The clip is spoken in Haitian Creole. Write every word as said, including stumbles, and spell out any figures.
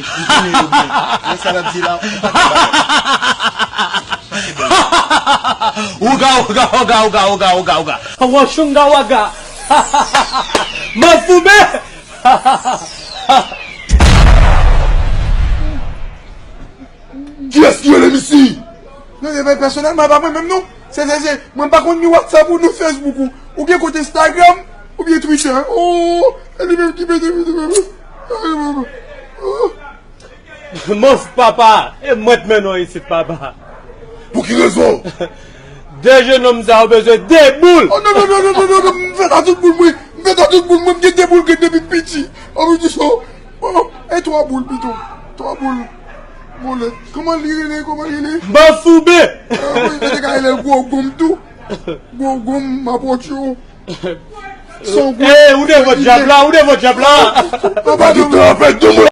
Li konnen yo byen. Men sa l ap di la, ou pa ka ba l. Ouga, ouga, ouga, ouga, ouga, ouga, ouga. Wachunga waga. Mafube. Kiyès ki rele Missy? Non, se pa pèsonèlman, pa mwen menm non. Se, se, se, mwen pa konn ni WhatsApp ou ni Facebook ou. Ou gen kont Instagram, ou byen Twitter. Oh, se li menm ki mete mete mete. Mof papa, e mwen t mennen w isit papa. Pou ki rezon? De jenòm sa yo bezwen de boul. Oh non, non, non, non, non, non, non, m fèt a tout boul mwen. M fèt a tout boul mwen, m gen de boul ke depi piti. Oh, m di so. Oh, e twa boul pito. Twa boul. Boul. Kòman li rele? Kòman li rele? Mafube. Ah, wi, yo te ka rele l gwo gonm tou. Gwo gonm, mapotyo. Son gwo. Ey, ou devan dyab la, ou devan dyab la. Papa, di tan fè de moun